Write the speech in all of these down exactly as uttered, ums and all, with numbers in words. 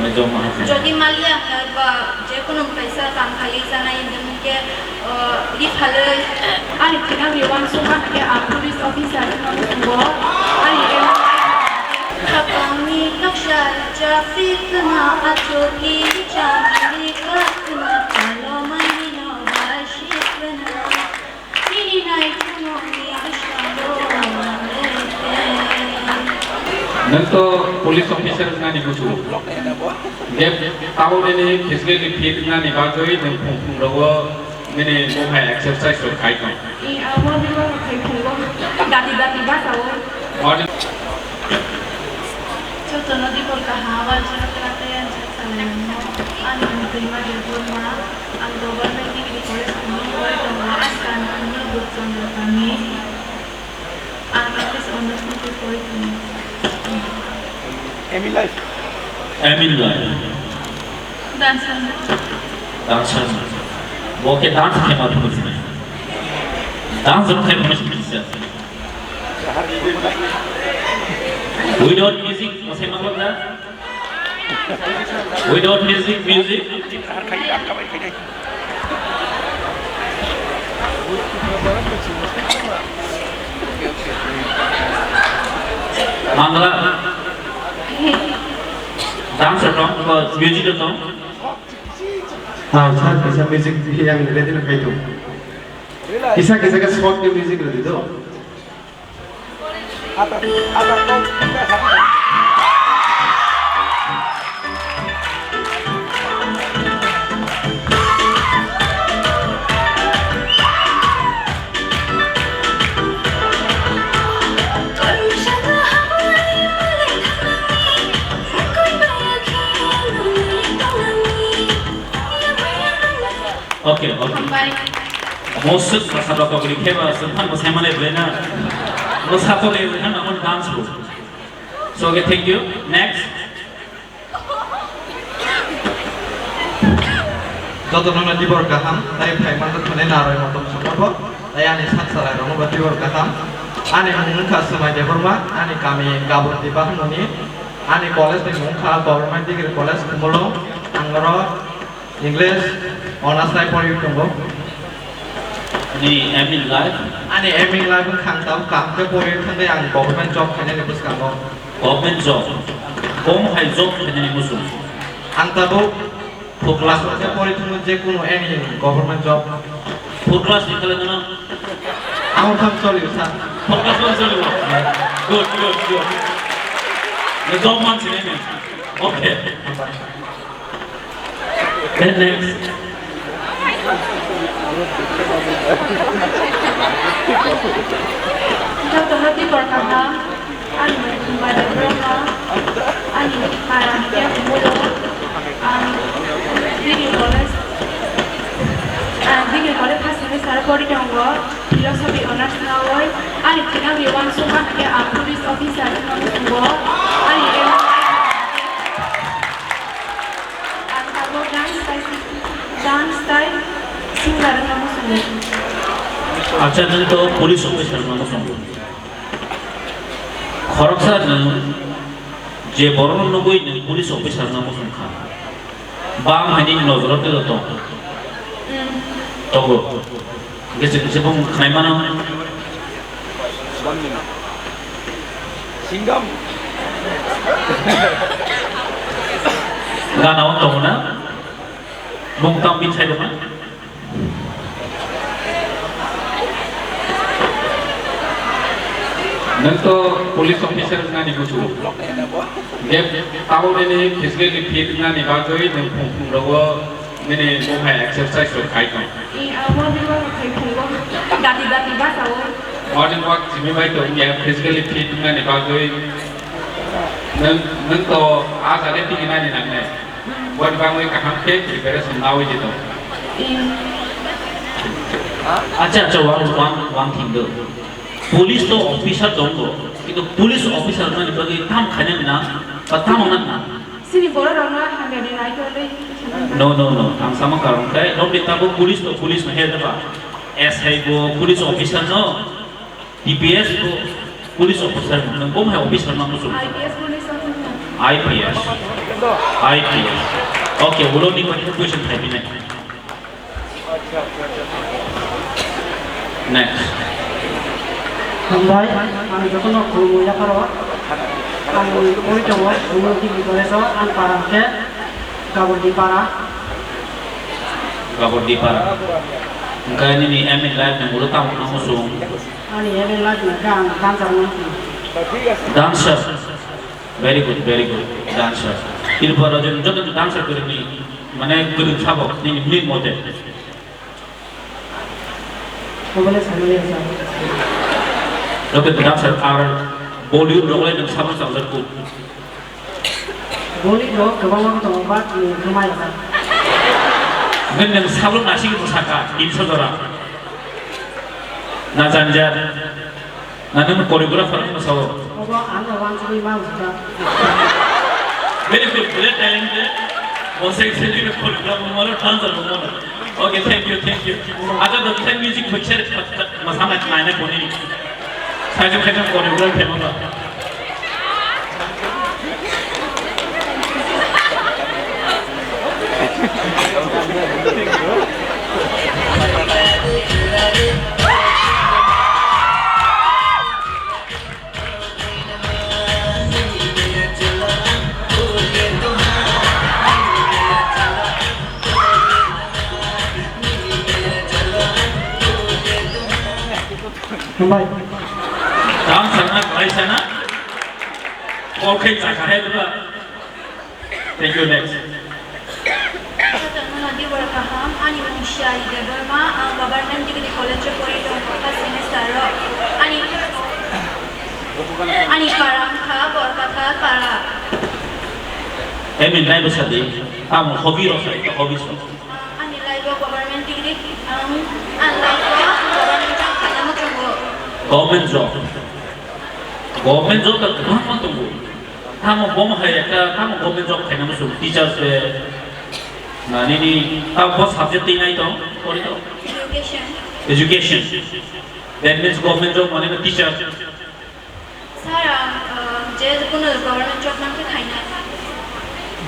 Jodi maliya hwnba je kunu kaisa kam khali janai hwnkhe, o, ri phalwi. Ani thwinani uansukma hwnkhe ang police officer wngwi tongo. Ani aim Khapangni noksa rijak sikma, achukni chamani kakma, palomani no bai sikma. Nini nai phunukni bwskango ang lekhe. Nwng to police officer wngnani busu. Ge tabo nini physically fit wngnani bagwi nwng phung phung rogo nini bumhai exercise rok khai tong. I abo ni bagwi khai phungo. Dati dati basa o. Morning. Jotono dibor kaham, wansukna tei ang salai mano. Ani mung Rima Debbarma. Ang Government Degree College Khumulwng bai tongo, ang Kanpurni Gopchandra Kami. Ang English Honours ni porwi tongo. Aim in life. Aim in life. Dancer. Dancer. Bo khe dance khe ma phunuknai. Dance rok khe phunuknai. Without music, masai ma phunukna? Without music, music. Mangla. Dance song, music song. Ah, sir, kisa music yang ready na kaitu. Kisa kisa ka short ke music ready do. Okay, okay. Hambai. Mosuk masa rok kok likhe ba, sengphang bo saimane bwlai na. Bo sato le, nang amon dance bo. So, okay, thank you. Next. Joto no dibor kaham, tai phai manjak thani naroi motom sokabo, tai ani sak salai rok no dibor kaham. Ani mung wngkha Swmai Debbarma, ani kami Gaburti Bahanmoni, ani college ni mung wngkha Government Degree College Khumulwng, ang oro English honours nai pori tongo. Ani aim in life? Ani aim in life wngkha ang tabuk kaham khe pori thangwi ang government job khainani bwskango. Government job? Bom hai job khainani muchung? Ang tabuk class o khe pori thangwi je kunu any government job. Four class ni khalai nang? Ang thang sorry sir. Four class ni sorry. Good, good, good. Job man sinai ni. Okay. Then next. Jotono dibor kaham, ani mung Bade Brahma, ani para hingke Mulo, ang Degree College, ang Degree College first semester pori tongo, Philosophy Honours nawi, ani thwinani uansukma hingke ang Police Officer wngna muchungo, ani aim Ang tabuk dance tai, dance tai singer wngna muchungo. Acha, nwng to police officer wngna muchungo. Khoroksa nwng je borokno nugwi nwng police officer wngna muchung kha, bam hai nini nojoro tei tong? Hmm. Tongo. Hingke chwng se bumung khnai mano. Singam. Gana o tongo na? Bung tang bin sai dong na? Nwng to police officer wngnani busu. Ge tabo nini physically fit wngnani bagwi nwng phung phung rogo Nini bumhai exercise rok khai tong. I abo ni bagwi khai phungo. Dati dati basa o. Morning walk simi bai tong ya, physically fit wngnani bagwi. Nwng, nwng to a jaga tigi nani nangnai. Hmm. Boni bagwi kaham khe preparation nawi di tong. I. Acha, acha, one, one, one thing do. Police to officer tongo, kintu police officer wngnani bagwi tam khainani na, ba tam wngnani na. Sini borok rok no hamya ni nai tole. No, no, no. Ang sama karon khe, nokni tabuk police to police no hel ba. S I bo police officer no, D P S bo police officer no. Nang bom hai officer no musu. I P S police officer. I P S. I P S. Okay, ulo ni question question thai bini. Next. Hambai, ang jotono khulumui yapharo. Ang ui tongo, Khulumui Degree College o, ang para hwnkhe Gabardipara. Gabardipara. Hwnkhe nini aim in life ni ulo tamo no muchung? Ani aim in life ni hwnkhe ang dancer wngna muchung. Dancer. Very good, very good. Dancer. Tripura rajyoni joto dancer kwrwngni, mane, kwrwng sabo nini, nini mote? Obole sanaliya sir. Joto dancer ar Bollywood rok lai nwng sabo chawjak kuk. Bollywood rok kwbangma tongo, but nwng khwmaya sir. Nwng, nwng sabo nasing mwsakha, Imsojora. Na Janjar. Na nwng choreographer wngma sao? Obo ano wansugwi ma wngkha. Very good, great talent. Bo se se ni choreographer mo maro, dancer mo maro. Okay, thank you, thank you. Acha do khe music picture masama naina koni. Sajam khe choreographer mo. Hambai. Dam sana, bai sana. Okay, chakha hai dula. Thank you, next. Jotono dibor kaham, ani mung Shai Debbarma, ang Government Degree College o pori tongo, first semester o. Ani, ani para wngkha Borkatha para. Aim in life o sadi, tamo hobby rok sai, hobbies rok. Ani life o government degree, ang, ani life o government job khaina muchungo. Government job. Government job ta kwbangma tongo. Tamo bomo hai ekta, tamo government job khaina muchung, teachers se, na nini, ta bo subject twi nai tong, pori tong? Education. Education. That means government job mane teacher. Sir, ang, uh, je kono government job man khe khainai.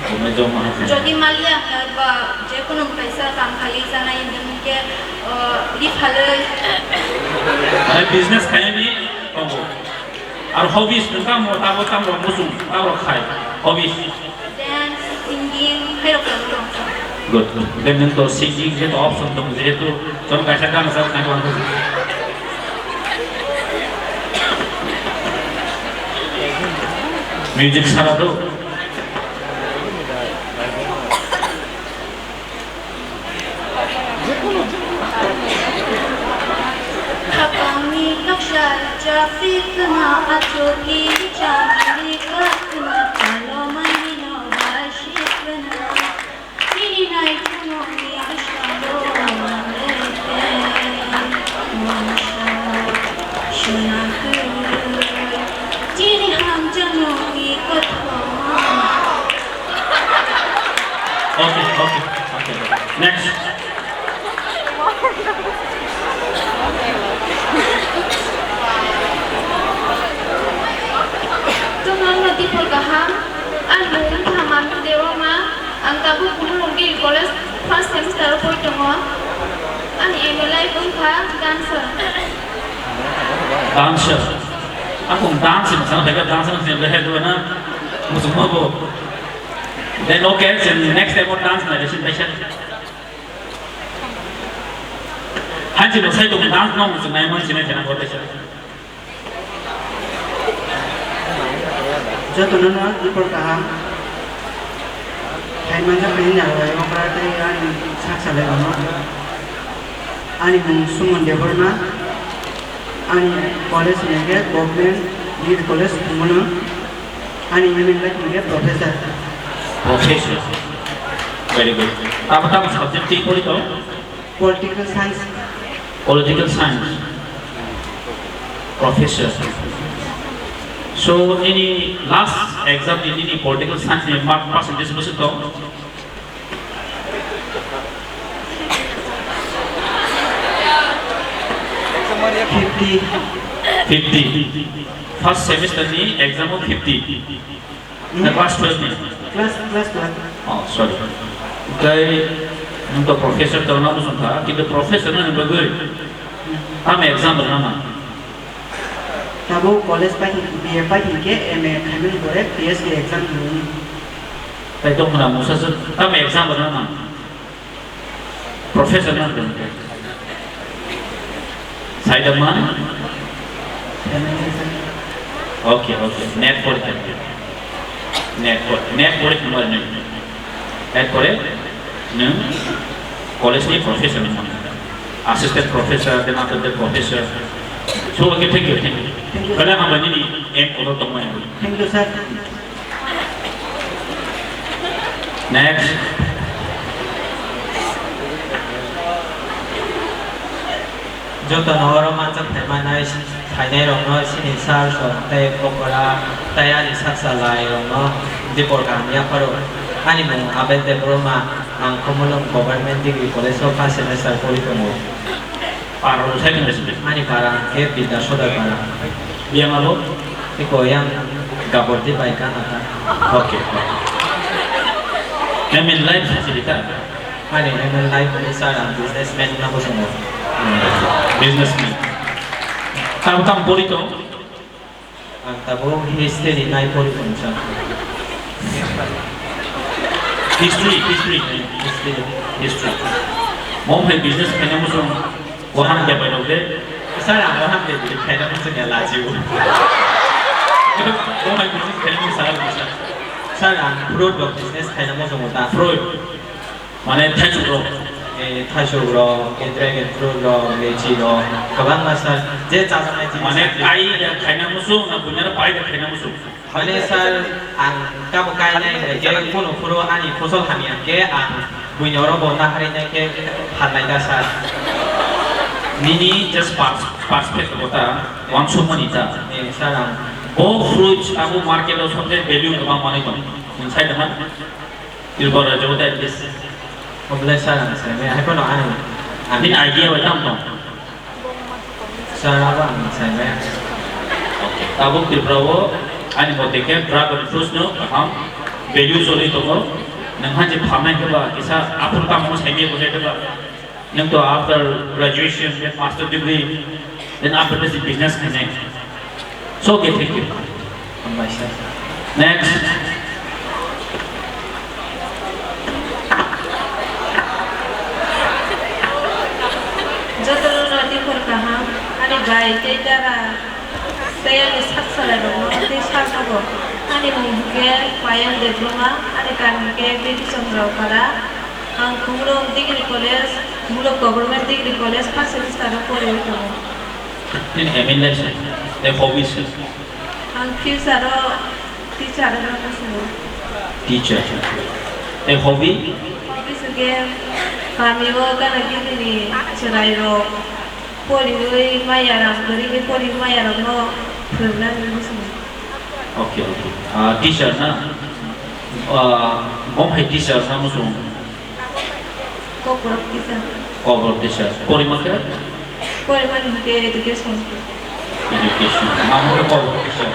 Government job man khe. Jodi maliya hwnba je kono kaisa kam khaiwi chanai, bini khe, uh, ri phalwi. Mane business khainani tongo. Ar hobbies nwng tamo, tabo tamo muchung, tabo khai. Hobbies. Dance, singing, hai rok tong. Good, good. Then nwng to singing je to option tong, jehetu chwng kaisa gana sa khnai tong. Music sara do. Khapangni noksa chapikna achukni chamrikna chalomani no bashikna. Nini naichungo ni bwskango ang lekhe mungsa suna kwrwi. Chini hamjakmungni kothoma. Okay, okay, okay. Next. Tongo dipor kaham, ang mung wngkha Mami Debbarma, ang tabuk Khulumui Degree College first semester o pori tongo. Ani aim in life wngkha dancer. Dancer. Ako dance ni sana bega dance ni sini lehe dua na. Musuh mabo. Then okay, then next time what dance na, then next. Hanchi bo sai to dance no musuh nai man sini kena kau desa. Jotono no dipor kaham. Hai manjak ni nalai okra tei ani sak salai rok no. Ani mung Suman Debbarma. Ani college ni hwnkhe Government Degree College Khumulwng. Ani aim in life hwnkhe professor. Professor. Very good. Tamo tamo subject twi pori tong? Political science. Political science. Professor. So, nini last exam ni nini political science ni mark percentage bwswk tong? Fifty. Fifty. First semester ni exam o fifty. Na class twelve ni. Class, class twelve. Oh, sorry. Tei nwng to professor to na bwswng kha, kintu professor no ni bagwi tamo exam rwna nang? Tabuk college pai hin, B A pai hin khe M A khaimani pore P H D exam rwni. Tai tong khna mungsa se tamo exam rwna nang? Professor no tong khe. Saida man? Okay, okay. Net porikha. Net por, net porikha mo nwng. Net pore nwng college ni professor ni mani. Assistant professor, then after that professor. So, okay, thank you, thank you. Thank you. Belai hambai nini aim kotor tongmani. Thank you, sir. Next. Jotono oro manjak phaimanai, phainairokno chini sir rok tei pokora tei ani saksa lairokno dipor kaham yapharo. Ani mung Abel Debbarma, ang Khumulwng Government Degree College o first semester pori tongo. Para rok sai tongma simi. Ani para hwnkhe Bidya Sodar para. Biyang abo? Iko yang Gabordi bai Kanata. Okay, okay. Aim in life sachili ta? Ani aim in life ni sir ang businessman na bosongo. Businessman. Tam tam pori to? Ang tabuk history ni nai pori tongsa. History, history. History. History. Mom hai business khaina muchung waham de bai rok de. Sir, ang waham de bai khaina muchung ya lajiu. Mom hai business khaina muchung sir. Sir, ang fruit rok business khaina muchung ta. Fruit. Mane thaichuk rok. Eh, thaichuk rok, eh, dragon fruit rok, lechi rok, kwbangma sir, je chajaknai jinich. Mane kai da khaina muchung na bunyara pai da khaina muchung. Mane sir, ang kabo kainai hwnkhe kunu phuru ani phosol hamya hwnkhe ang buini oro bo naharwi nai khe phalnai da sir. Nini just pers-, perspective ta wansukmani ta. Eh, sir, ang. Bo fruits abo market o something value kwbang manwi tong. Nwng sai da man? Tripura rajyo tei this. Obolai sir ang sai maya, hai phano ani, ani. Bini idea bai tamo tong? Sir abo ang sai maya. Okay. Tabuk Tripura o ani mote khe dragon fruits no kaham value choli tongo. Nwng ha je phamnai khe ba kisa aphuru tamo sai maya bo jai khe ba. Nwng to after graduation, then master degree, then after this business khainai. So, okay, thank you. Hambai sir. Next. Jotono no dipor kaham, ani bai tei dara, tei ani sak salai rokno tei sar nogo. Ani mung hwnkhe Payal Debbarma, ani kami hwnkhe Bidhi Chandra Para. Ang Khumulwng Degree College, Khumulwng Government Degree College first semester o poriwi tongo. Nini aim in life se, tei hobby se? Ang future o teacher wngna muchungo. Teacher. Tei hobby? Hobby se khe kami o gana gini ni chwrai rok poriwi maya rang kwrwi poriwi maya rokno phwrwngna muchungo. Okay, okay. Ah, teacher na? Ah, bom hai teacher na muchung? Kokborok teacher. Kokborok teacher. Porima khe? Porima ni hwnkhe education. Education. Mamo khe kokborok teacher.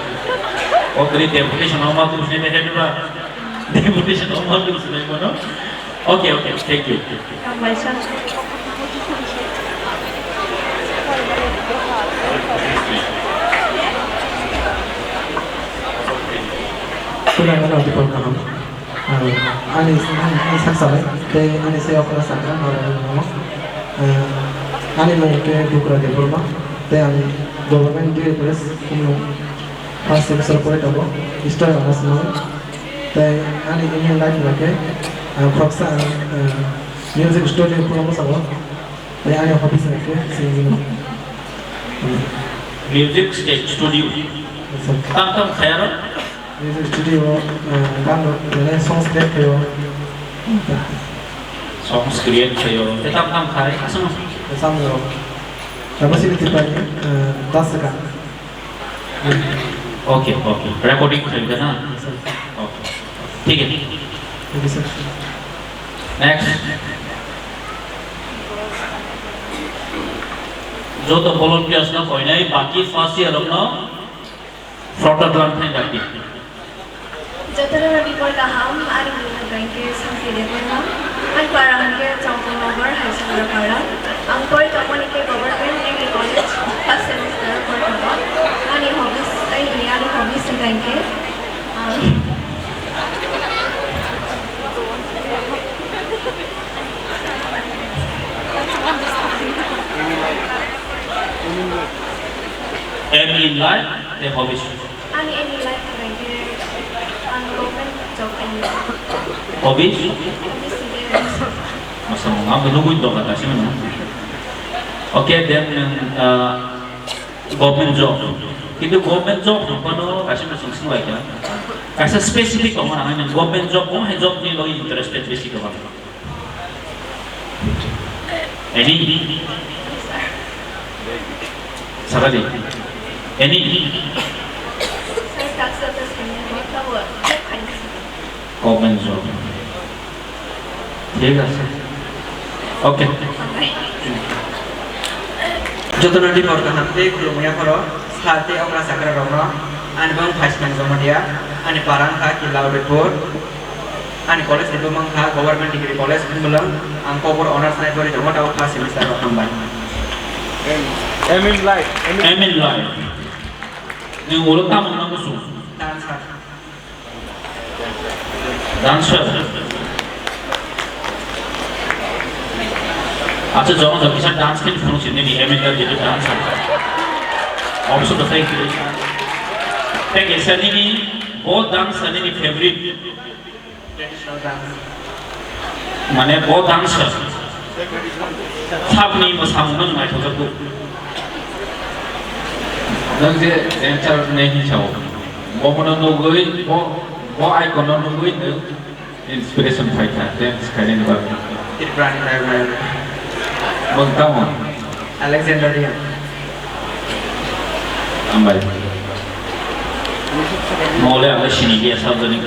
O kri deputation o ma tu sini head ba. Deputation o ma tu sini mano. Okay, okay, thank you. Hambai sir. Khulai mano dipor kaham. Ah, ani, ani, ani sak salai, tei ani se okra sakha, aro ani mung, ah, ani mung khe Bukra Debbarma, tei ang Government Degree College, Khumulwng, first semester pori tongo, History Honours mung. Tei ani aim in life hwnkhe, ah, khoroksa, ah, music studio phano bwskango. Tei ani hobbies hwnkhe singing. Music sta-, studio. Yes, sir. Tamo tamo khai aro? Music studio, ah, gan rok, mane songs create khaio. Songs create khaio. Tei tamo tamo khai? Aswk. Tamo rok. Tamo sini tipani, ah, das ka. Okay, okay. Recording khaikha na? Okay. Thik hai. Thank you, sir. Next. Joto volunteers no koinai, baki first year rok no photo dlan thang dakti. Jotono rwdi pore kaham, ani mung hwnkha hwnkhe Santi Debbarma. Ani para hwnkhe Chongkong Nagar High School para. Ang pori tongmani khe Government Degree College, first semester pori tongo. Ani hobbies, ai, ani hobbies hwnkha hwnkhe, ah, Aim in life, the hobbies. Ani aim in life hwnkha hwnkhe ang government job aim. Hobbies? Hobbies hwnkhe Masa mo ang nugui doka ta sini. Okay, then, uh, government job. Kintu government job no kono kaisa no sung sung lai kha. Kaisa specific tong na ang government job, mo hai job ni logi interested besi kha. Any? Sakali. Any? Comment job. Thik ase. Okay. Jotono ni pore kaham tei khulumya phoro, sa tei okra chakra rokno, ani bang phai swnam Jamatia, ani para wngkha Killa Udaipur. Ani college ni bumung kha Government Degree College, Himulwng. Ang kokor honours nai pori tongo, tabuk first semester o hambai. Aim in life. Aim in life. Nwng ulo tamo wngna muchung? Dancer. Dancer. Acha, jono jok kisa dance khe phunuk sini ni, aim in life jeto dancer. Obso to thank you. Thank you, sir. Nini bo dancer nini favorite. Traditional dance. Mane bo dance sabni mwsamungno naithojakgo. Nwng je dancer hinwi sao, bo bono nugwi, bo, bo icon-no nugwi nwng inspiration phaikha dance khainani bagwi. Tripurani nayognai. Bo tamo? Alexander Reang. Hambai. Mole ang sini dia sabjani.